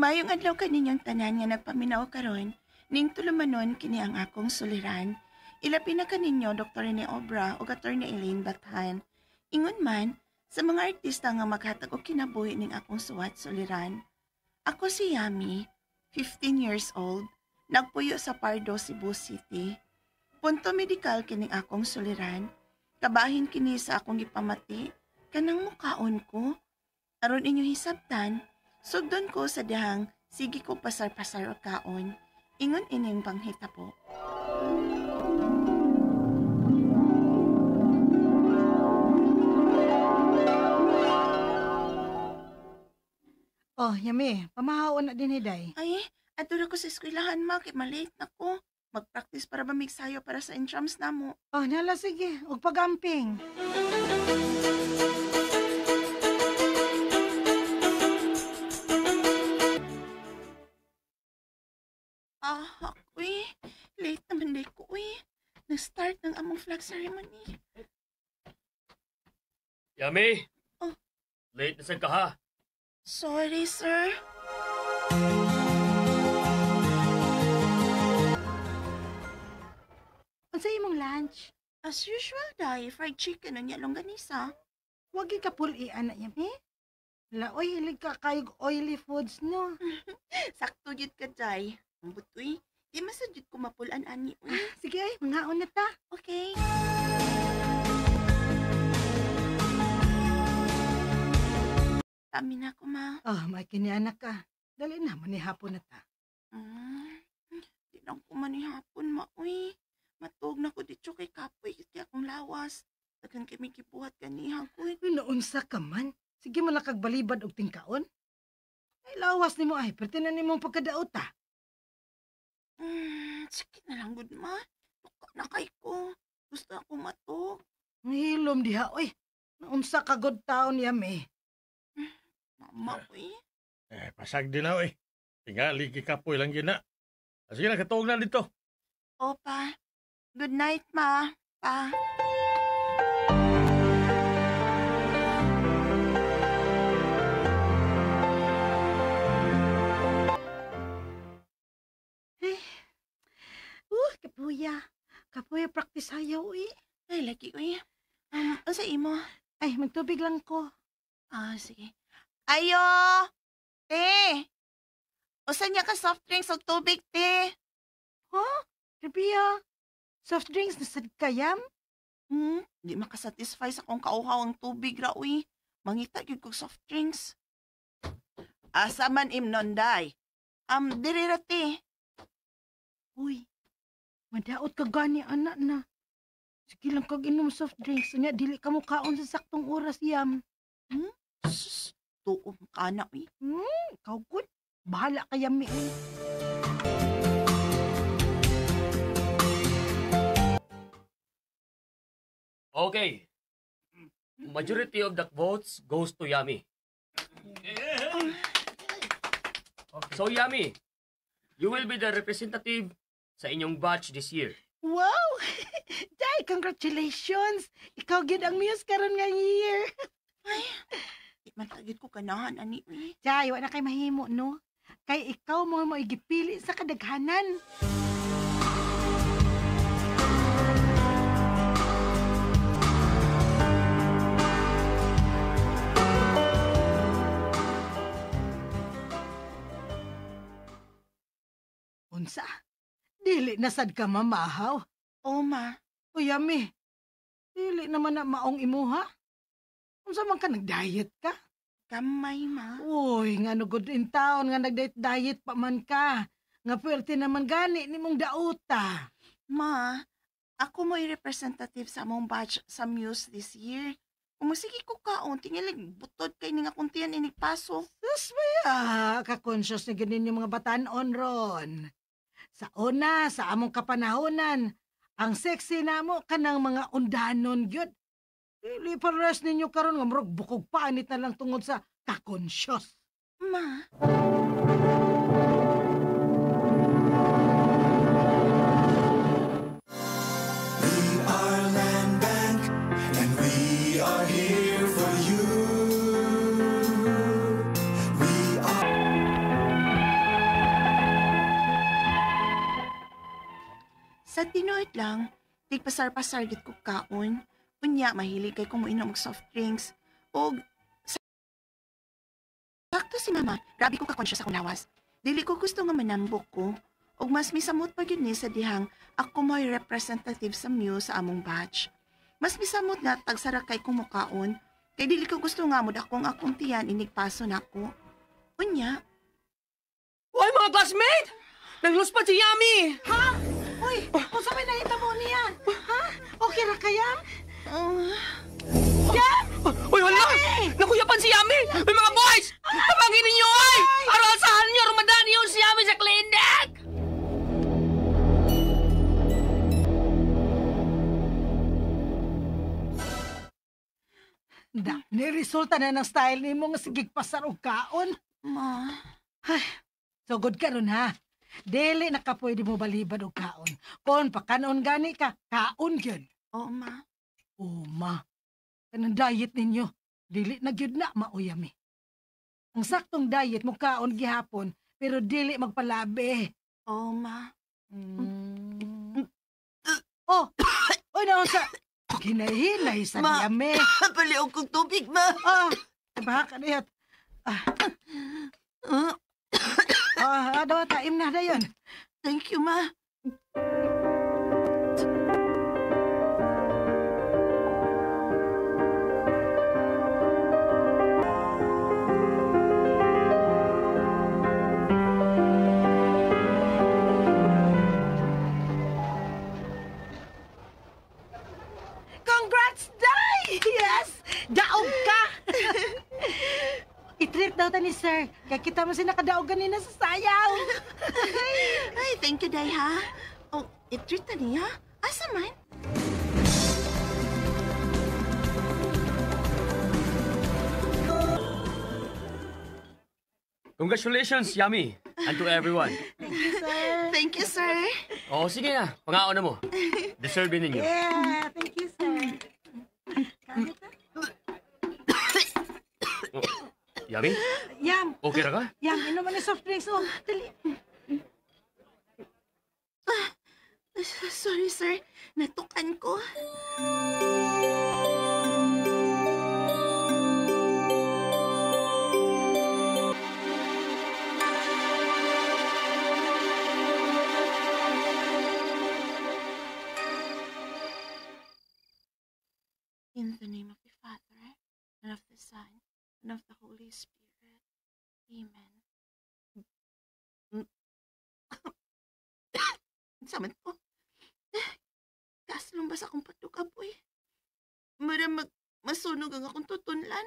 Mayong adlaw kaninyong tanan nga nagpaminaw karon, ning tulumanon kini ang akong suliran. Ilabi na kaninyo Dr. Rene Obra ug Attorney Elaine Bathan. Ingon man sa mga artista nga maghatag og kinabuhi ning akong suwat suliran. Ako si Yami, 15 years old, nagpuyo sa Pardo, Cebu City. Punto medikal kining akong suliran. Kabahin kini sa akong gipamati, kanang mukaon ko. Aron inyo hisabtan, sugdon ko sa dihang sige ko pasar-pasar og kaon. Ingon ining panghitabo. Oh, Yami, pamahaon na din hiday. Ay, adto ko sa eskwelahan ma, kay malate na ko. Magpractice para ba migsayo para sa entrance namo. Oh, nala sige, og pagamping. Ah, uy, late naman day ko, uy. Nag-start ng among flag ceremony. Yami! Oh. Late na sad ka ha. Sorry, sir. Unsa imong lunch? As usual, day, fried chicken unya longganisa. Wag ka pul-i ana, Yami. Laoy, hilig ka kayog oily foods, no? Sakto gyud ka, day. Ambot, uy. Di masad jud ko mapulan ani, uy. Sige, ay, mangaon na ta. Okay. Tami na ko, ma. Oh, may kini anak ka. Dali na, manihapon na ta. Di lang ko manihapon, ma, uy. Matuog na ko dito kay kapoy kay akong lawas. Daghan kay may gibuhat ganiha ko. Uy, naunsa ka man. Sige mo lang kagbalibad og tingkaon. Ay, lawas nimo ay, perti na nimong pagkadaot ta. Sige na lang, good ma. Tuka na kay ko. Gusto ako matuog. Ang hilom diha, uy. Naunsa ka good taon, Yami. Mama, uy. Eh, pasag din na, uy. Tingali, gikapoy lang yun na. Sige na, katuog na dito. Opa. Good night, ma. Pa. Eh, kapuya. Kapuya, practice hayaw, uy. Ay, lagi, uy. Unsa imo? Ay, magtubig lang ko. Ah, sige. Ayo! Te! Usa niya ka soft drinks o tubig, te? Huh? Rabia, soft drinks na sad kayam? Di makasatisfy sa akong kauhaw ang tubig ra, uy. Mangita gyud kog soft drinks. Asa man imnonday? Diri ra, te. Uy, madaot ka gani, anak na. Sige lang kag inom soft drinks. Unya, dili ka mo kaon sa saktong oras, yam. Sus, tuom ka na, uy. Ikaw, good. Bahala ka, yami, uy. Okay. Majority of the votes goes to Yami. So, Yami, you will be the representative sa inyong batch this year. Wow! Day, congratulations! Ikaw gid ang muse karon nga year. Ay, di man tagid ko ganahan ani, uy. Day, wa na kay mahimo, no? Kay ikaw mo mo igipili sa kadaghanan. Unsa? Dili na sad ka mamahaw. O, ma. Uy, Yami. Dili naman na maong imuha. Unsa man ka, nag-diet ka? Gamay, ma. Uy, nga no good in town, nga nag-diet-diet pa man ka. Nga puwerte naman gani nimong dauta. Ma, ako mo'y representative sa among batch sa Muse this year. Kung sige ko kaon, tingilig butod kay ning akong tiyan inig paso. Sus, maya, ka-conscious na ganin yung mga batan-on ron. Sa una, sa among kapanahonan, ang sexy na mo kanang mga undanon gyud. Dili pares ninyo karon nga murag bukog panit na lang tungod sa ka-conscious. Ma. We are Land Bank, and we are here for you. We are. Sa tinuod lang, tigpasar-pasar gid ko kaon. Unya, mahilig kay kong moinom og soft drinks. Og sakto si mama, grabe ko ka-conscious akong lawas. Dili ko gusto nga manambok ko. Og mas misamot pa gyud ni sa dihang ako mo'y representative sa Muse sa among batch. Mas misamot nga tagsara kay kong mukaon. Kay dili ko gusto nga mo akong akong tiyan inigpaso nako. Unya. Uy, mga classmate! Nagluspat si Yami! Ha? Uy, kung sa may nahita mo niya? Ha? Okay ra kaya? Yam! Uy, hala! Nakuyapan si Yami! Uy, mga boys! Tabangin ninyo, ay! Arasahan niyo, rumadaan niyo si Yami sa clinic! Da, ni-resulta na ng style ni mo nga sigig pasar og kaon. Ma. Ay, so good ka ron ha. Dili na ka pwede mo balibad og kaon. Kon pakanon gani ka, kaon gyud. Oo, ma. Oo, ma. Kanang diet ninyo, dili na gyud na mauyami. Ang saktong diet mo kaon gihapon, pero dili magpalabi. Oo, ma. Oh, oy naon sa ginahinay sa Ma. Yami. Paliog kong tubig, ma. Ah, baka ka. Ah. Ah, daw, taim na dayon. Thank you, ma. Congrats, Day! Yes! Daog ka! I-treat daw ta ni sir. Kaya kita mo si nakadaog ganina sa sayaw. Ay, thank you, Day, ha? Oh, i-treat na niya? Asa man? Congratulations, Yami, and to everyone. Thank you, sir. Thank you, sir. Oo, sige na. Pangaon na mo. Deserve ninyo. Yeah, thank you, sir. Oh, Yami? Yam. Okay ra ka? Yam, inom ni soft drinks. Oh, dali. Sorry, sir. Natukan ko. In the name of the Father, and of the Son, and of the Holy Spirit. Amen. Saman ko. Kaslong ba sa akong pagdukapoy? Mara masunog ang akong tutunlan.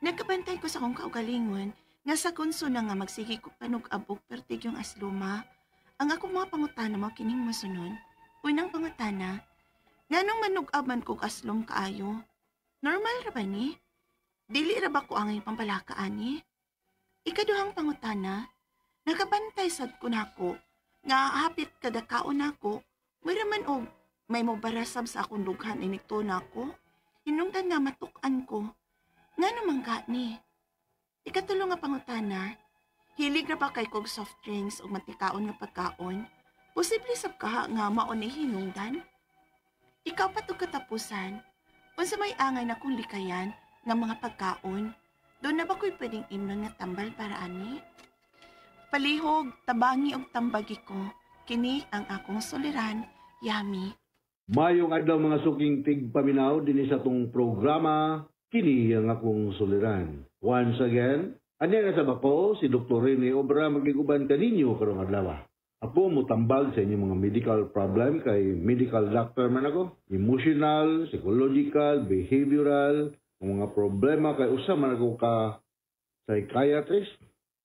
Nagkabantay ko sa akong kaugalingon nga sa konso na nga magsige ko panug-abog pertig yung asluma. Ang akong mga pangutana mo kining masunod. Unang pangutana, nganong manug-aban kog aslom kaayo? Normal ra ba ni? Dili ra ba ko angay pampalaka ani? Ikaduhang pangutana, nagabantay sad ko nako nga hapit kada kaon nako, mayra man og may mobarasab sa akong dughan inikto nako. Hinungdan nga matuk-an ko. Nga naman ka ni? Ikatulo nga pangutana, hilig ra ba kay kog soft drinks ug mantikaon nga pagkaon? Posible sab kaha nga mao ni hinungdan? Ikaw pa to katapusan, unsa may angay na kong likayan nga mga pagkaon? Doon na ba ko'y pwedeng imnon nga tambal para ani? Palihog, tabangi og tambagi ko. Kini ang akong suliran, Yami. Mayong adlaw mga suking tigpaminaw dinhi sa tong programa kini ang akong suliran. Once again, anya nga sa bako si Dr. Rene Obra magiguban kaninyo karong adlaw. Ako mutambag sa inyong mga medical problem kay medical doctor man ako. Emotional, psychological, behavioral, ang mga problema kay usa man ako ka psychiatrist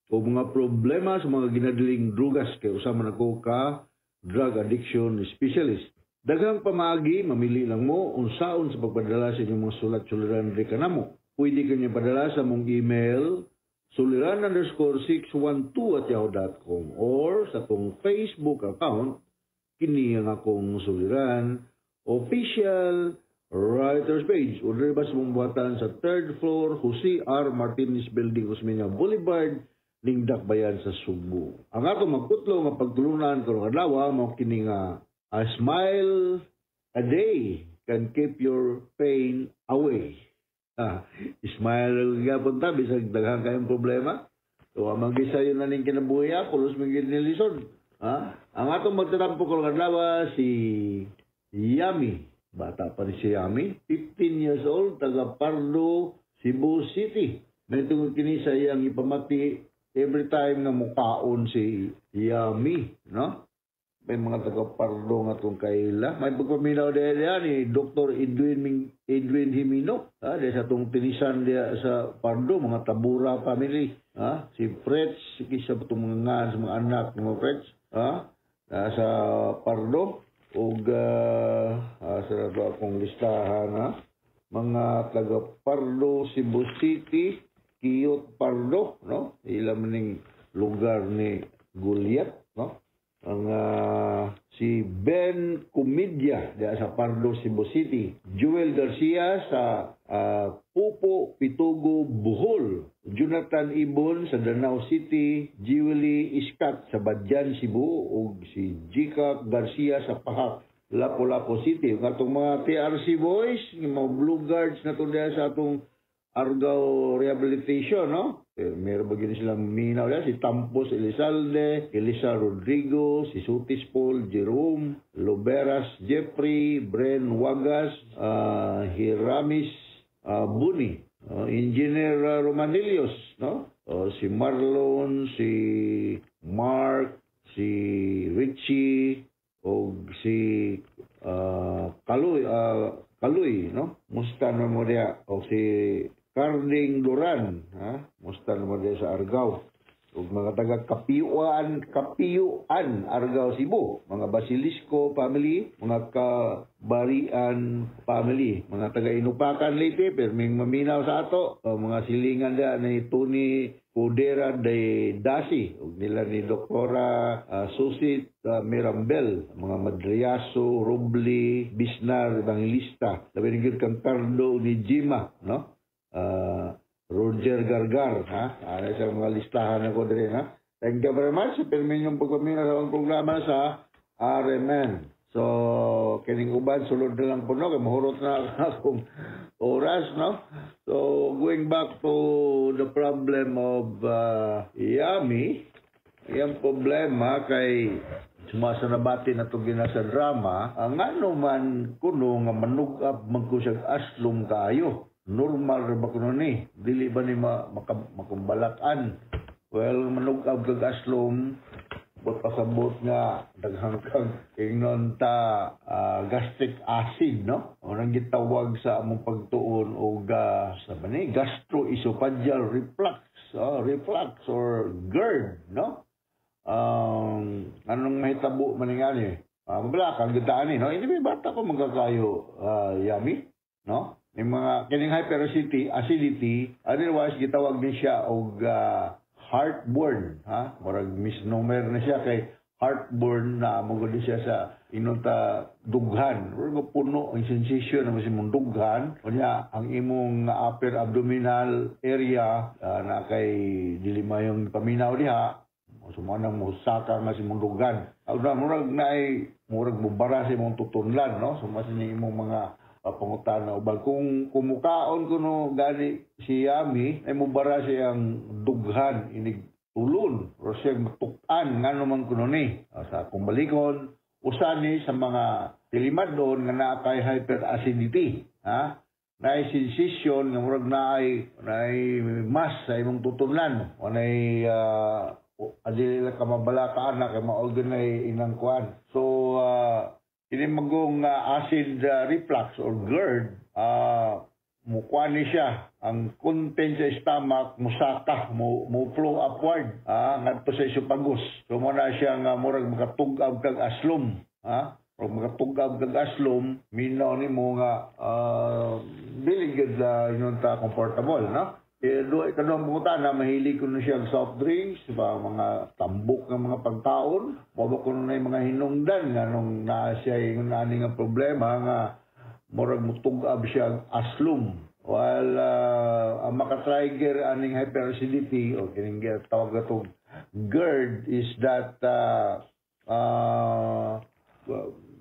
o mga problema sa mga ginadiling drugas kay usa man ako ka drug addiction specialist. Daghang pamaagi, mamili lang mo unsaon sa pagpadala sa inyong mga sulat-suliran diri kanamo. Pwede kanyo padala sa mong email suliran_612@yahoo.com or sa tong Facebook account kini ang akong suliran official Writer's Page. O diri ba sa mong buhatan sa third floor, Jose R. Martinez Building, Osmeña Boulevard, Lingdak Bayan sa Sugbo. Ang atong magputlo nga pagtulunan karong adlaw mao kini nga "A smile a day can keep your pain away." Ah, smile gyapon ta bisag daghan kayong problema. So amang gisayo na ning kinabuhi, ah, pulos man gyud nilisod. Ha? Ang atong magtatampo karong adlaw si Yami. Bata pa ni si Yami, 15 years old, taga Pardo, Cebu City. May tungod kini sa iyang ipamati every time nga mukaon si Yami, no? May mga taga Pardo nga tong kaila. May pagpaminaw diha ni Dr. Edwin Jimeno, ha, diha sa tong tinisan diha sa Pardo, mga Tabura family, ha? Si Fretz, si kisa pa itong mga ngan sa mga anak ng mga Fretz, ha? Sa Pardo ug sa nato akong listahan, ha? Mga taga Pardo, Cebu City, Kiyot Pardo, no? Ila man ning lugar ni Goliath, no? Ang si Ben Comedia diha sa Pardo, Cebu City. Joel Garcia sa Pupo, Pitugo, Bohol. Jonathan Ibon sa Danao City, Jewely Iskat sa Badian, Cebu ug si Jika Garcia sa Pahak, Lapu-Lapu City. Ug atong mga TRC boys, yung mga Blue Guards na to diha sa atong Argao Rehabilitation, no? Eh, meron ba gini silang minaw diha? Si Tampos Elizalde, Elisa Rodrigo, si Sutis Paul, Jerome, Loberas Jeffrey, Bren Wagas, Hiramis Buni, Engineer Romanilios, no? Si Marlon, si Mark, si Richie, o si Kaloy, Kaloy, no? Musta na mo diha? O si Carding Duran, ha? Musta na mo diha sa Argao? Ug mga taga Kapiyuan, Kapiyuan, Argao, Cebu, mga Basilisco family, mga Kabarian family, mga taga Inupakan, Leyte, perming maminaw sa ato, o mga silingan diha ni Tony Codera de Dasi, ug nila ni Doktora Susit Mirambel, mga Madriaso, Roble, Bisnar, Evangelista, labi ni gyud kang Cardo ni Jima, no? Roger Gargar, ha? Ano sa mga listahan ako dire, ha? Thank you very much sa pirmi inyong pagpaminaw sa akong programa sa RMN. So, kining uban, sulod na lang po, no? Kay mahurot na akong oras, no? So, going back to the problem of Yami, yung problema kay sumasa nabati na ito gina sa drama, ang ano man kuno nga manugab man ko siyang aslom kaayo. Normal ra ba kuno ni? Dili ba ni makumbalakan? Well, manugab kag aslom, but pasabot nga daghang kang ingnon ta gastric acid, no? O nang gitawag sa among pagtuon og sa ba ni gastroesophageal reflux, reflux or GERD, no? Anong mahitabo man nga ni? Mabala kang gitaan ni, no? Hindi ba bata ko magkakayo, Yami, no? Yung mga kining hyperacidity, acidity, otherwise gitawag din siya og heartburn, ha? Murag misnomer na siya kay heartburn na mo gud siya sa inunta dughan. Murag puno ang sensation na mas imong dughan. Unya ang imong upper abdominal area na kay dili mayong paminaw diha. So mo nang mosaka nga sa imong dughan. Agna murag naay murag mubara sa imong tutunlan, no? So mas ni imong mga pangutana uban kung kumukaon kuno gani si Yami ay mubara siyang dughan inig tulon o siyang matuk-an ngano man kuno ni. Sa akong balikon usa ni sa mga tilimad doon nga naa kay hyperacidity, ha, naay sensation nga murag naay mas sa imong tutunlan o naay adili lang ka mabalaka na kay mao gyud inang kuan. So kini magong acid reflux or GERD, mukuan ni siya ang content sa stomach musaka mo flow upward ngadto sa esophagus. So mo na siya nga murag makatug-ab kag aslom, ha? Murag makatug-ab kag aslom, minaw nimo nga dili gyud ingon ta comfortable, no? Eh, do kanang pangutana, mahilig ko na siya og soft drinks, ba, mga tambok ng mga pagkaon, wa ba kuno na yung mga hinungdan nga nung naa siya yung nani nga problema nga murag mutug-ab siya aslum. While ang makatrigger aning hyperacidity o kining tawag natong GERD is that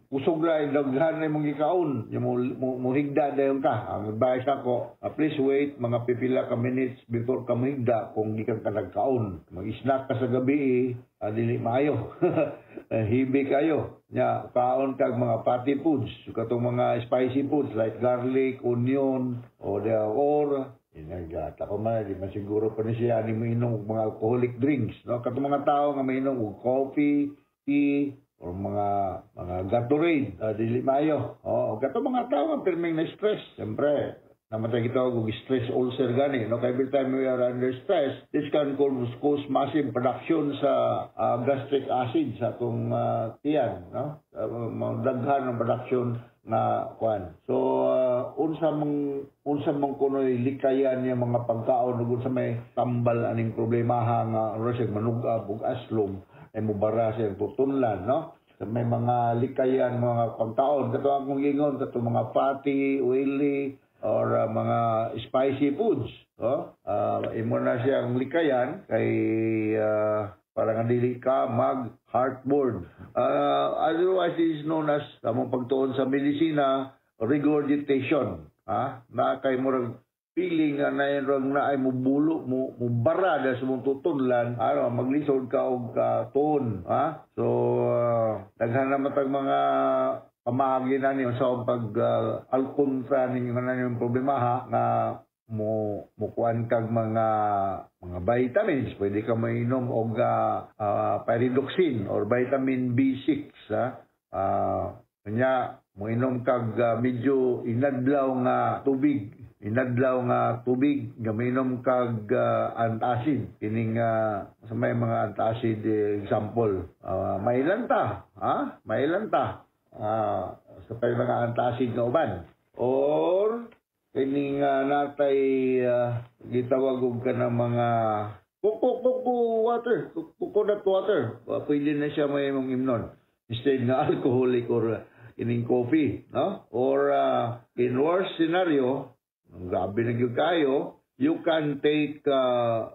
kusog ra, daghan na imong gikaon, yung mo higda dayon ka. Ang advice ako, please wait mga pipila ka minutes before ka mohigda kung gikan ka nagkaon. Mag-snack ka sa gabi, dili maayo. Hibi kayo nya, kaon kag mga fatty foods, katong mga spicy foods like garlic, onion o the or inagata ko man, di man siguro pa ni siya ni moinom og mga alcoholic drinks, no? Katong mga tao nga mainom og coffee, tea or mga Gatorade, dili maayo. Oh, katong mga tao nga pirming na stress, siyempre namatay kita og stress ulcer gani, no? Kay every time we are under stress, this can cause massive production sa gastric acid sa atong tiyan, no? Daghan ang production nga kwan. So unsa mang kunoy likayan niya mga pagkaon ug unsa may tambal aning problemaha nga ora siya manug-ab ug aslom ay mubara siya tutunlan, no? Sa may mga likayan mga pagkaon, kato akong ingon, kato mga fatty, oily or mga spicy foods, no? Imo na siyang likayan kay para nga dili ka mag heartburn. Otherwise is known as, among pagtuon sa medisina, regurgitation. Ha? Na kay murag feeling nga na na ay mubulo mo, mubara da sa mong tutunlan, ano, maglisod ka og tuon, ha? So daghan naman tag mga pamaagi na niyo sa pag alkontra ninyo nga na problema, ha, nga mo mukuan kag mga vitamins. Pwede ka mainom og pyridoxine or vitamin B6, ha. Kanya moinom kag medyo inadlaw nga tubig, inadlaw nga tubig, nga mainom kag antacid, kining sa may mga antacid, example, Mylanta, ha, Mylanta, sa pay mga antacid nga uban or kining natay gitawag og kanang mga coco water, coconut water. Pwede na siya may imong imnon instead nga alcoholic or kining coffee, no? Or in worst scenario, ang grabe na gyud kayo, you can take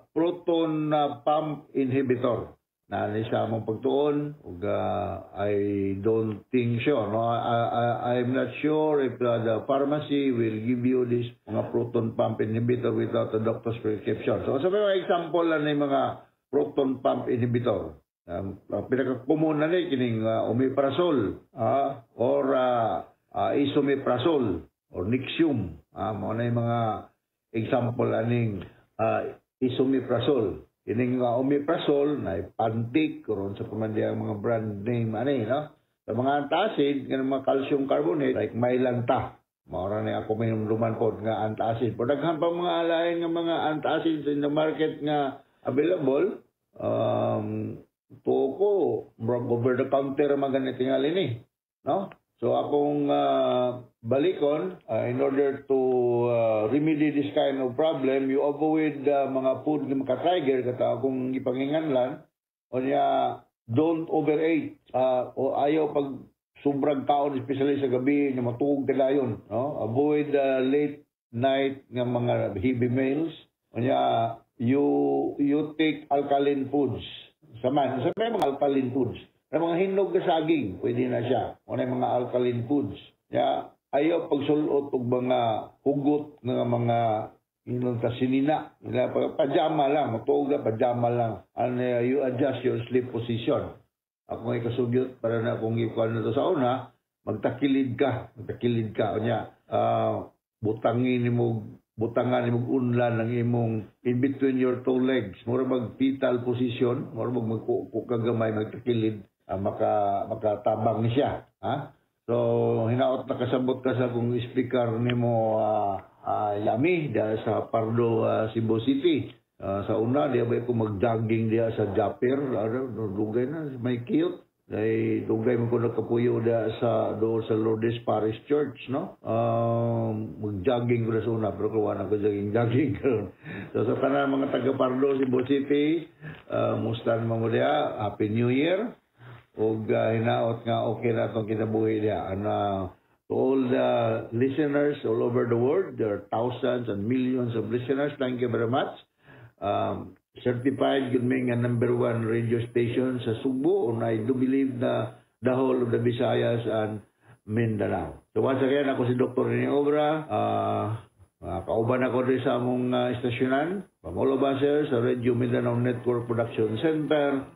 proton pump inhibitor na ni sa among pagtuon ug I don't think so, no? I'm not sure if the pharmacy will give you this mga proton pump inhibitor without a doctor's prescription. So sa mga example lang ni mga proton pump inhibitor, ang pinaka-common na ni kining omeprazole or esomeprazole or Nexium. Mao na yung mga example aning esomeprazole. Kining omeprazole na Pantic karon sa pamandiang mga brand name ani, no? Sa mga antacid nga mga calcium carbonate like Mylanta. Mao ra ni ako may duman pod nga antacid. Pero daghan pa mga lain nga mga antacids in the market nga available. Tuo ko murag over the counter man gani tingali ni, no? So akong balikon, in order to remedy this kind of problem, you avoid mga food nga maka-trigger kata akong ipanginganlan. Unya, don't overeat. O ayaw pag sobrang kaon, especially sa gabi, nga matuog ka dayon, no? Avoid late night nga mga heavy meals. Unya, you take alkaline foods. Saman, sa may mga alkaline foods. Sa mga hinog ka saging, pwede na siya. O na mga alkaline foods. Ya, ayaw pagsulot og mga hugot nga mga inon ka sinina. Ila pajama lang, matuog ka, pajama lang. And you adjust your sleep position. Ako ngay kasugyot para na kung ikuan na to sa una, magtakilid ka, magtakilid ka. Unya, butangin nimo, butangan nimo unlan ang imong in between your two legs. Mura mag fetal position, mura mag magkuko ka gamay, magtakilid, makatabang ni siya, ha? So hinaot na kasabot ka sa kung speaker nimo, Yami diha sa Pardo, Cebu City. Sa una diya ba ko mag-jogging diha sa Japper, ano, dugay na may cute. Dahil dugay mo ko nagkapuyo diha sa doon sa Lourdes Parish Church, no? Mag-jogging ko na sa una, pero kuha na ko jogging-jogging karon. So sa tanan mga taga Pardo, Cebu City, musta naman mo diha? Happy New Year. Ug hinaot nga okay na itong kinabuhi diha. Ano, To all the listeners all over the world, there are thousands and millions of listeners. Thank you very much. Certified gud mi nga number one radio station sa Sugbo, and I do believe na the whole of the Visayas and Mindanao. So once again, ako si Dr. Rene Obra. Kauban ako diri sa among istasyonan. From all of us here sa Radio Mindanao Network Production Center,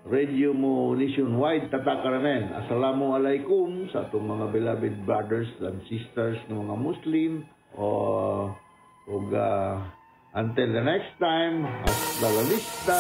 Radio Mo Nationwide, tatak ramen. Assalamu alaikum sa atong mga beloved brothers and sisters ng mga Muslim. O ug until the next time, hasta la vista.